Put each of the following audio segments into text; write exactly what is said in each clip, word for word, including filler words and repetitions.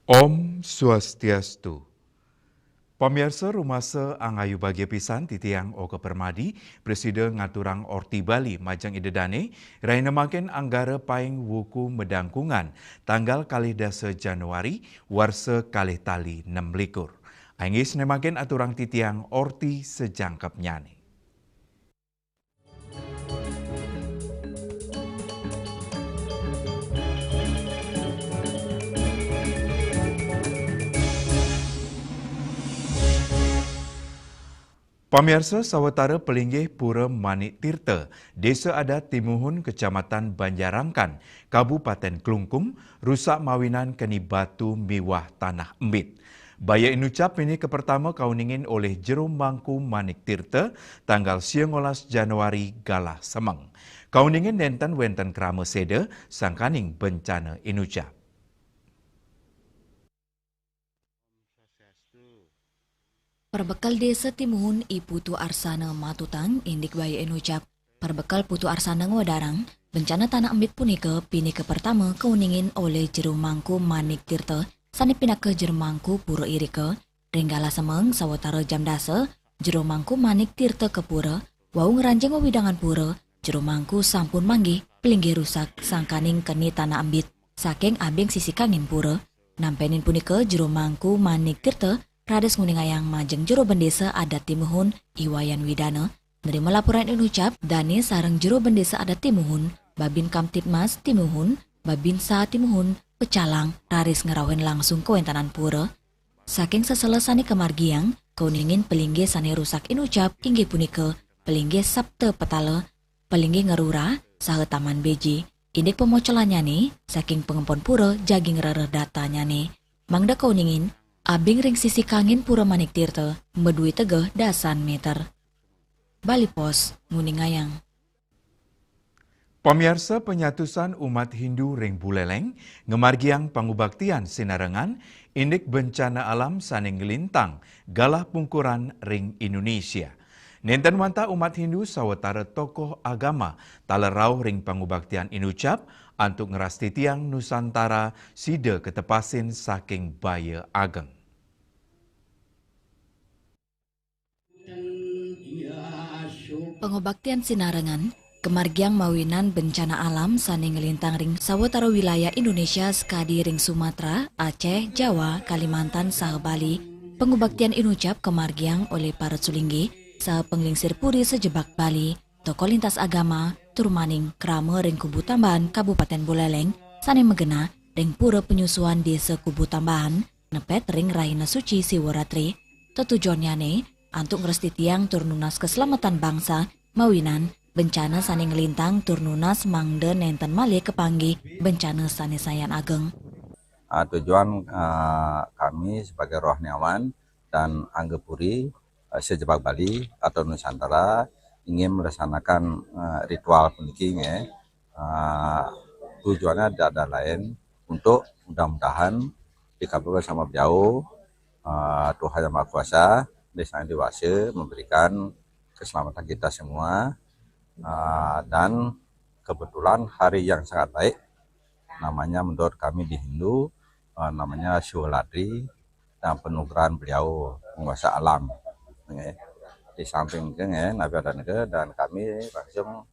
Om Swastiastu. Pamiarsa, rumasa angayu bagia pisan titiang Oka Permadi, prasida ngaturang Orti Bali majeng Ida Dane, rahina mangkin Anggara paing wuku madangkungan, tanggal kalih dasa Januari, warsa kalih tali nem likur. Inggih, sané mangkin aturang titiang Orti sajangkepnyané. Pamiarsa, sawatara palinggih Pura Manik Tirta, Désa Adat Timuhun, Kecamatan Banjarangkan, Kabupatén Klungkung, rusak mawinan keni batu miwah tanah embit. Baya inucap pinih kapertama kauningin olih Jero Mangku Manik Tirta, tanggal sia ngolas Januari galah semeng. Kauningin nénten wénten krama séda sangkaning bencana inucap. Perbekel Désa Timuhun I Putu Arsana matutang indik baya inucap. Perbekel Putu Arsana ngwedarang, bencana tanah embit punika pinih kapertama kauningin olih Jero Mangku Manik Tirta sané pinaka Jero Mangku Pura irika. Ring galah semeng sawatara jam dasa, Jero Mangku Manik Tirta ka pura, wau ngranjing wewidangan pura, Jero Mangku sampun manggih, palinggih rusak sangkaning keni tanah embit saking abing sisi kangin pura. Nampénin punika, Jero Mangku Manik Tirta raris nguningayang majeng Jero Bendésa Adat Timuhun, I Wayan Widana, nrima laporan inucap dané sareng Jero Bendésa Adat Timuhun, Babin Kamtibmas Timuhun, Babinsa Timuhun, pecalang raris ngrauhin langsung kawéntenan pura. Saking seselesané kamargiang, kauningin palinggih sané rusak inucap inggih punika palinggih Sapta Petala, palinggih Ngerura, saha Taman Beji. Indik pamocolannyané, saking pangempon pura jagi ngrereh datanyané. Mangda kauningin, abing ring sisi kangin Pura Manik Tirta, madué tegeh dasan méter. Bali Post nguningayang. Pamiarsa, panyatusan umat Hindu ring Buleleng ngamargiang pangubaktian sinarengan indik bencana alam sané nglintang galah pungkuran ring Indonesia. Nénten wantah umat Hindu sawatara tokoh agama taler rauh ring pangubaktian inucap antuk ngrastitiang Nusantara sida katepasin saking baya ageng. Pangubaktian sinarengan kamargiang mawinan bencana alam sané nglintang ring sawatara wilayah Indonesia sakadi ring Sumatera, Aceh, Jawa, Kalimantan, saha Bali. Pangubaktian inucap kamargiang olih para sulinggih saha panglingsir puri sajebag Bali, tokoh lintas agama, tur maning krama ring Kubu Tambahan, Kabupatén Buleleng, sané magenah ring Pura Panyusuan Désa Kubu Tambahan, nepet ring rahina suci Siwaratri. Tetujuannyané antuk ngrastitiang tur nunas kaslametan bangsa mawinan bencana sané nglintang tur nunas mangda nénten malih kapanggih bencana sané sayan ageng. Ah, tujuan, ah, kami sebagai rohaniawan dan anggapuri, ah, sajebag Bali atau Nusantara ingin melaksanakan, ah, ritual puniki, nggih. Ah, tujuannya tidak ada lain untuk mudah-mudahan dikabulkan sama beliau, ah, Tuhan Yang Maha Kuasa, Desa Dewasa memberikan keselamatan kita semua, ah, dan kebetulan hari yang sangat baik, namanya menurut kami di Hindu, ah, namanya Siwalatri, dan penugerahan beliau, penguasa alam. Nggih. Di samping itu, nggih, napi ada nggih, dan kami langsung,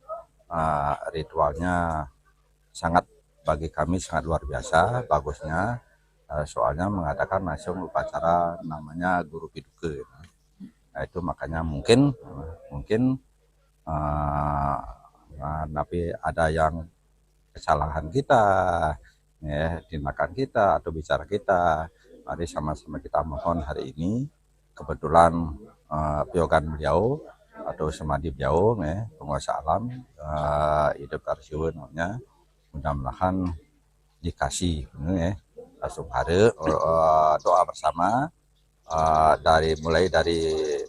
ah, ritualnya sangat, bagi kami sangat luar biasa bagusnya, eh, soalnya mengadakan langsung upacara namanya Guru Piduka. Nah, itu makanya mungkin, mungkin, eh, nah, tapi ada yang kesalahan kita, ya, tindakan kita atau bicara kita. Mari sama-sama kita mohon hari ini, kebetulan, eh, piogan beliau atau semadi beliau, ya, penguasa alam, eh, hidup dari suwun namanya. Mudah-mudahan dikasih, ya. Langsung hari, eh, doa bersama, eh, dari, mulai dari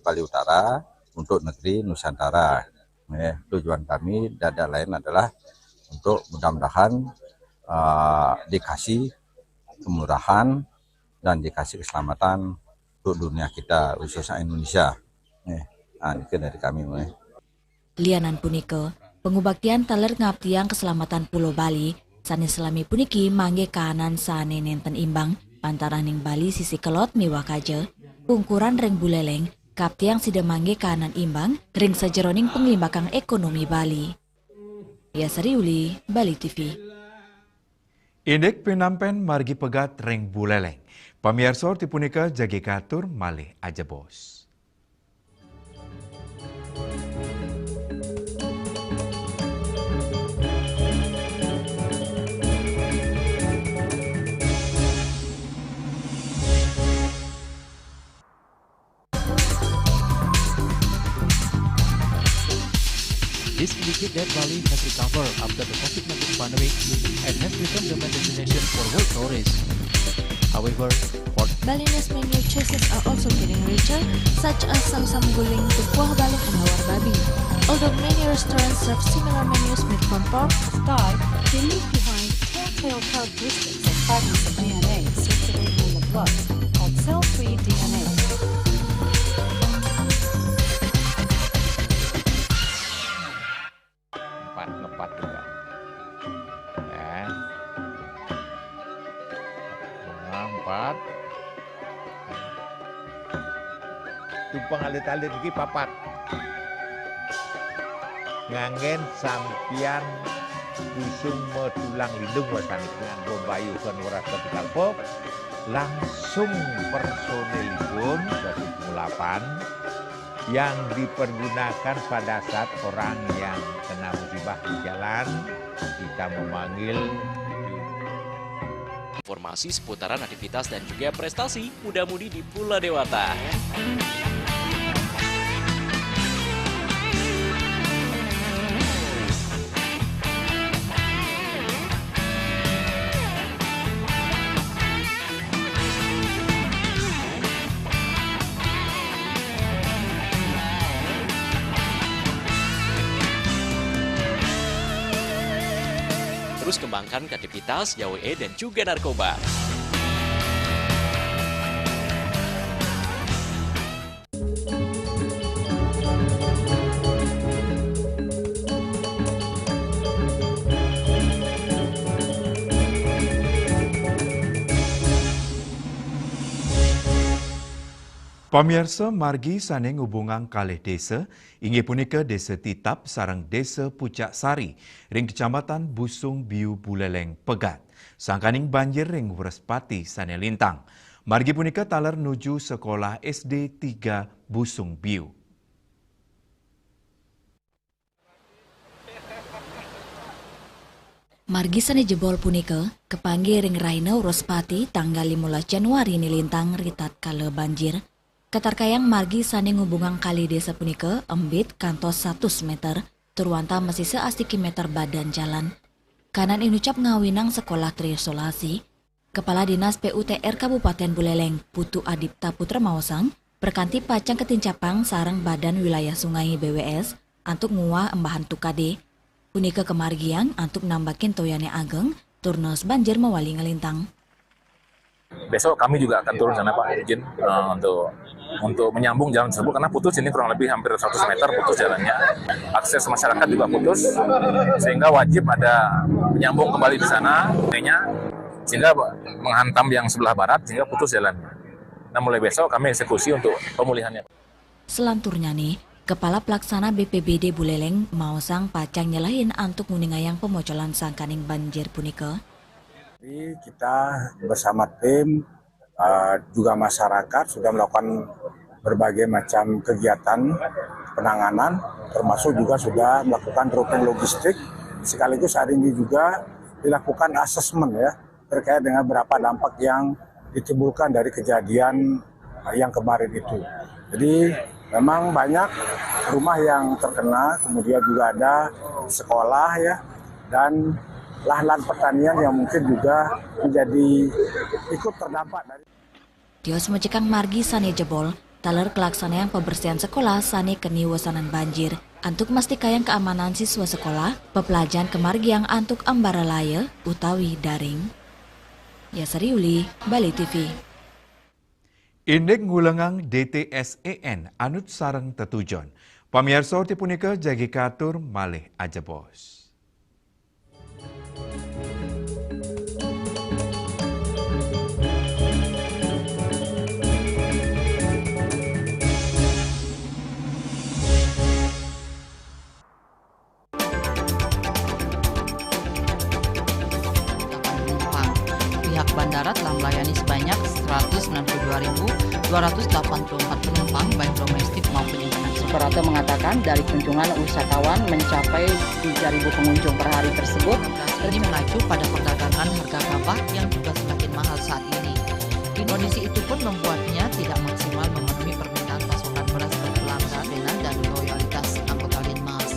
Bali Utara untuk negeri Nusantara. Ya, tujuan kami tidak ada lain adalah untuk mudah-mudahan, eh, dikasih kemurahan dan dikasih keselamatan untuk dunia kita, khususnya Indonesia. Ya, nah, itu dari kami, ya. Lianan punika, pangubaktian taler ngabdiang kaslametan Pulo Bali, sané salami puniki manggih kahanan sané nénten imbang, Antaraning Bali sisi kelod miwah kaja, pungkuran ring Buleleng, kaptiang sida manggihin kaanan imbang ring sajeroning panglimbakang ekonomi Bali. Yasari Uli, Bali T V. Indik pinampen margi pegat ring Buleleng. Pamiarsa, orti punika jagi katur malih ajebos. This indicates that Bali has recovered after the COVID nineteen pandemic and has become the main destination for world tourists. However, for Balinese menu choices are also getting richer, such as samsam guling, kuah balung, and lawar babi. Although many restaurants serve similar menus made from pork, Sky, they leave behind telltale characteristics of fragments of D N A circulating in the blood called cell-free D N A. Empat, ngepat juga. Ya. Nah, empat. Tumpeng alit-alit niki papat. Nganggen sampian busung matulang lindung wasaning nganggo bayuhan weras batu kalpa, langsung personilipun, batu pengulapan, yang dipergunakan pada saat orang yang kena musibah di jalan, kita memanggil. Informasi seputaran aktivitas dan juga prestasi muda-mudi di Pulau Dewata. Terus kembangkan kreativitas, jauhi dan juga narkoba. Pamiarsa, margi sane ngubungang kalih desa, inggih punika Desa Titap sareng Desa Pucak Sari ring Kecamatan Busung Biu Buleleng pegat sangkaning banjir ring Wrespati sane lintang. Margi punika taler nuju sekolah S D tiga Busung Biu. Margi sane jebol punika kapanggih ring rahina Wrespati tanggal limolas Januari nilintang ritatkala banjir. Katarkayang margi sane ngubungang kalih desa punika embit kantos satus meter, tur wantah masisa astiki meter badan jalan. Kanan inucap ngawinang sekolah terisolasi, Kepala Dinas P U T R Kabupaten Buleleng, Putu Adipta Putra maosang, prakanti pacang katincapang sareng Badan Wilayah Sungai B W S antuk nguwah embahan tukade. Punika kamargiang antuk nambakin toyane ageng, tur naas banjir mawali nglintang. Besok kami juga akan turun sana, Pak, izin, eh, untuk, untuk menyambung jalan tersebut karena putus ini kurang lebih hampir seratus meter putus jalannya. Akses masyarakat juga putus, sehingga wajib ada menyambung kembali di sana, sehingga menghantam yang sebelah barat sehingga putus jalannya. Nah, mulai besok kami eksekusi untuk pemulihannya. Selanturnyane, Kepala Pelaksana B P B D Buleleng maosang pacang nyelehin antuk nguningayang pamocolan sangkaning banjir punika. Jadi, kita bersama tim, eh, juga masyarakat sudah melakukan berbagai macam kegiatan penanganan, termasuk juga sudah melakukan routing logistik, sekaligus hari ini juga dilakukan assessment, ya, terkait dengan berapa dampak yang ditimbulkan dari kejadian, eh, yang kemarin itu. Jadi, memang banyak rumah yang terkena, kemudian juga ada sekolah, ya, dan lahan-lahan pertanian yang mungkin juga menjadi ikut terdampak dari. Tios majekang margi sane jebol, taler kalaksanayang pabersihan sekolah sane keni wesanan banjir, antuk mastikayang kaamanan siswa sekolah, pepelajahan kamargiang antuk ambara laya utawi daring. Yasari Uli, Bali T V. Indik ngulengang D T S E N anut sareng tetujon. Pamiarsa, orti punika jagi katur malih ajebos. Pihak bandara telah melayani sebanyak seratus sembilan puluh dua ribu dua ratus delapan puluh empat penumpang, baik domestik maupun internasional. Suprapto mengatakan dari kunjungan wisatawan mencapai tiga ribu pengunjung per hari tersebut. Ini mengacu pada perdagangan harga gabah yang juga semakin mahal saat ini. Kondisi itu pun membuatnya tidak maksimal memenuhi permintaan pasokan beras ke pelanggan dan loyalitas anggota Linmas.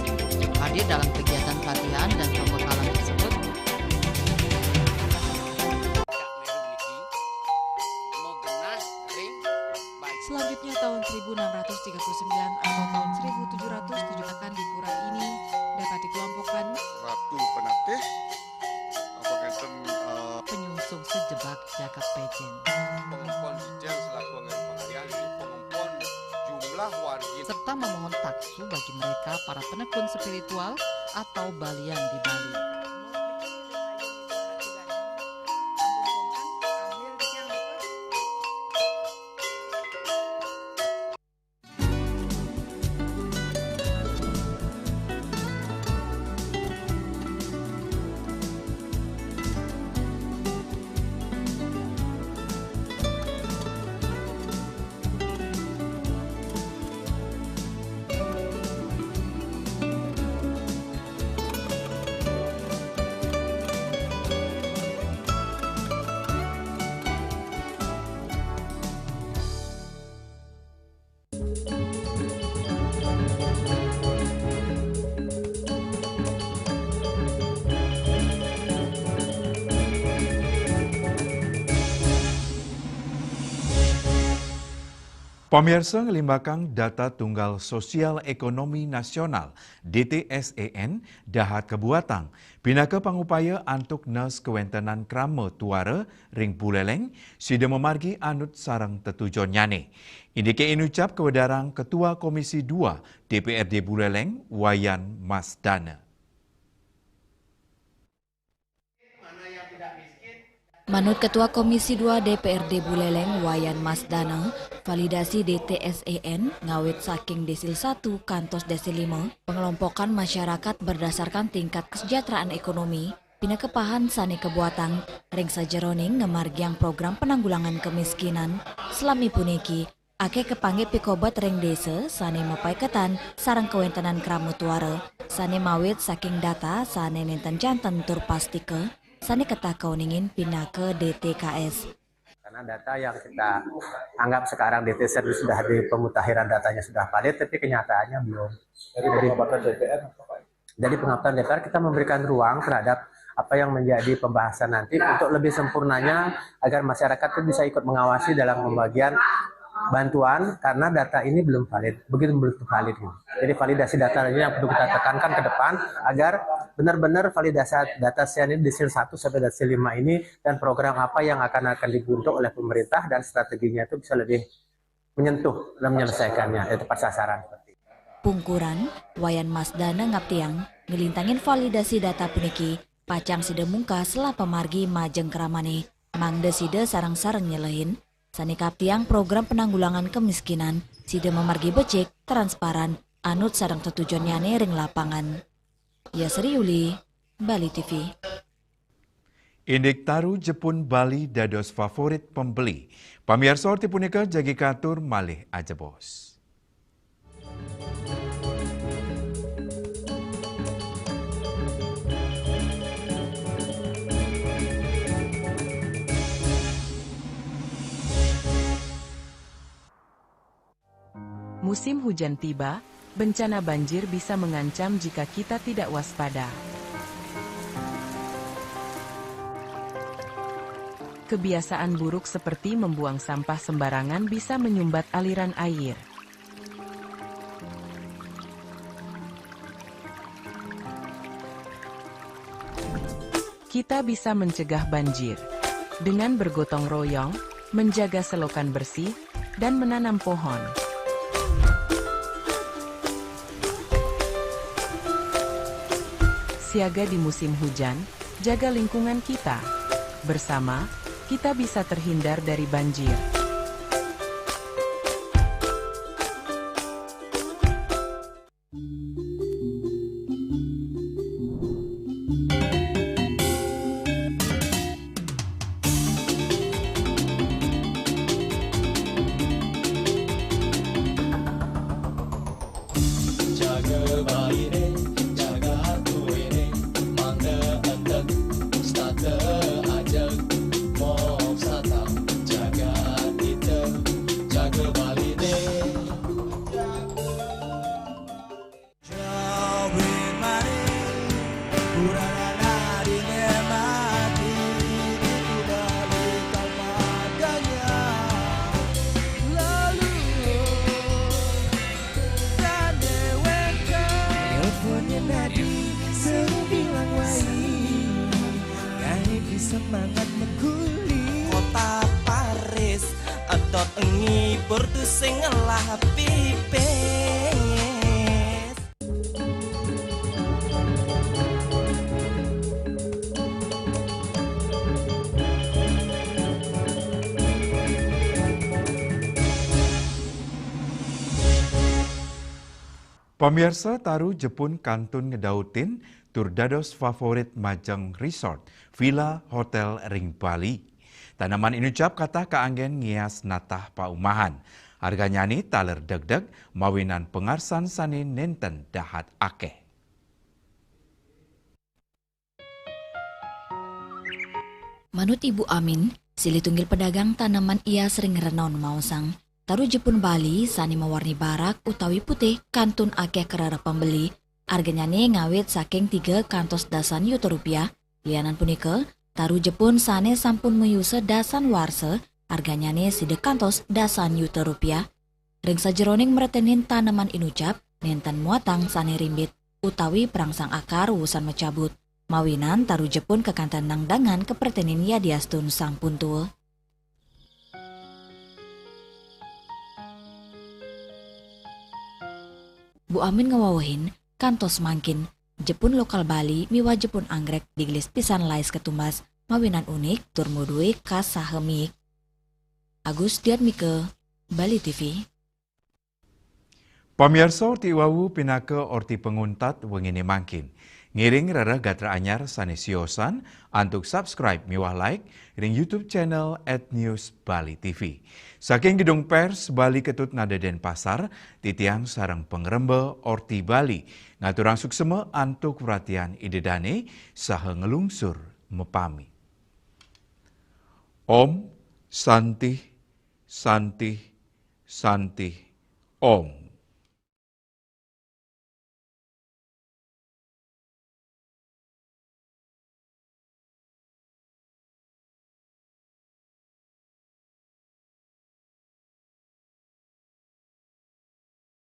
Hadir dalam kegiatan pelatihan dan pembekalan tersebut, Selanjutnya, tahun seribu enam ratus tiga puluh sembilan atau tahun seribu tujuh ratus tujuh akan di pura ini dapat dikelompokkan Ratu Penatih, apa ngenten, eh, penyungsung sejebak jagat pejen. Pengempon Sijil selaku anggaran pengalian, jadi pengempon jumlah wargi. Serta memohon taksu bagi mereka para penekun spiritual atau balian di Bali. Pamiarsa, ngelimbakang data tunggal sosial ekonomi nasional, D T S E N, dahat kabuatang, pinaka pangupaya antuk nes kawentenan krama tuara ring Buleleng, sida mamargi anut sareng tetujonnyané. Indiké inucap kawedarang Ketua Komisi dua D P R D Buleleng, Wayan Masdana. Manut Ketua Komisi dua D P R D Buleleng, Wayan Masdana, validasi D T S E N ngawit saking desil satu kantos desil lima, pengelompokan masyarakat berdasarkan tingkat kesejahteraan ekonomi, pinaka pahan sané kabuatang ring sajeroning ngamargiang program penanggulangan kemiskinan, salami puniki, akéh kapanggih pikobet ring désa sané mapaiketan sareng kawéntenan krama tuara, sané mawit saking data sané nénten janten tur pastika, sané ketah kauningin pinaka D T K S. Karena data yang kita anggap sekarang D T S itu sudah di pemutahiran datanya sudah valid, tapi kenyataannya belum. Dari pengobatan D P R apa, Pak? Dari pengabdian D P R, kita memberikan ruang terhadap apa yang menjadi pembahasan nanti untuk lebih sempurnanya agar masyarakat itu bisa ikut mengawasi dalam pembagian bantuan karena data ini belum valid, begitu belum valid. Jadi validasi data ini yang perlu kita tekankan ke depan agar benar-benar validasi data S E N ini desil satu sampai desil lima ini dan program apa yang akan akan dibentuk oleh pemerintah dan strateginya itu bisa lebih menyentuh dan menyelesaikannya, eh, tepat sasaran. Pungkuran, Wayan Masdana ngaptiang, nglintangin validasi data puniki, pacang sida mungkah sela pamargi majeng kramané, mangda sida sareng-sareng nyelehin, sané kaptiang program penanggulangan kemiskinan, sida mamargi becik, transparan, anut sareng tetujonnyané ring lapangan. Yasri Yuli, Bali T V. Indik taru jepun Bali dados favorit pembeli. Pamiarsa, orti punika jagi katur malih ajebos. Musim hujan tiba, bencana banjir bisa mengancam jika kita tidak waspada. Kebiasaan buruk seperti membuang sampah sembarangan bisa menyumbat aliran air. Kita bisa mencegah banjir dengan bergotong royong, menjaga selokan bersih, dan menanam pohon. Siaga di musim hujan, jaga lingkungan kita. Bersama, kita bisa terhindar dari banjir. Ngibur tu sing ngelah pipis. Pamiarsa, taru jepun kantun ngedautin tur dados favorit majeng resort, villa, hotel ring Bali. Tanaman inucap katah kaanggen ngias natah paumahan. Arganyane taler degdeg mawinan pangarsan sane nenten dahat akeh. Manut Ibu Amin, silih tunggil pedagang tanaman ias ring renon maosang, taru jepun Bali sane mawarni barak utawi putih kantun akeh karereh pembeli, arganyane ngawit saking tiga kantos dasan yuta rupiah. Lianan punika, taru jepun sane sampun mayusa dasan warsa, arganyane sida kantos dasan yuta rupiah. Ring sajeroning mretenin tanaman inucap, nenten muatang sane rimbit utawi perangsang akar wusan macabut. Mawinan taru jepun kakanten nangdangan kapretenin yadiastun sampun tua. Bu Amin ngawawahin, kantos mangkin, jepun lokal Bali miwah jepun anggrek digelis pisan lais katumbas, mawinan unik tur muduhi kas saha miik. Agus Diatmika, Bali T V. Pamiarsa, orti wau pinaka orti panguntat wengine mangkin. Ngiring rereh gatra anyar sane siosan antuk subscribe miwah like ring YouTube channel at News Bali T V. Saking Gedung Pers Bali Ketut Nada Denpasar, titiang sareng pangremba Orti Bali ngaturang suksema antuk perhatian Ida Dane saha nglungsur mapamit. Om Santih, Santih, Santih, Om.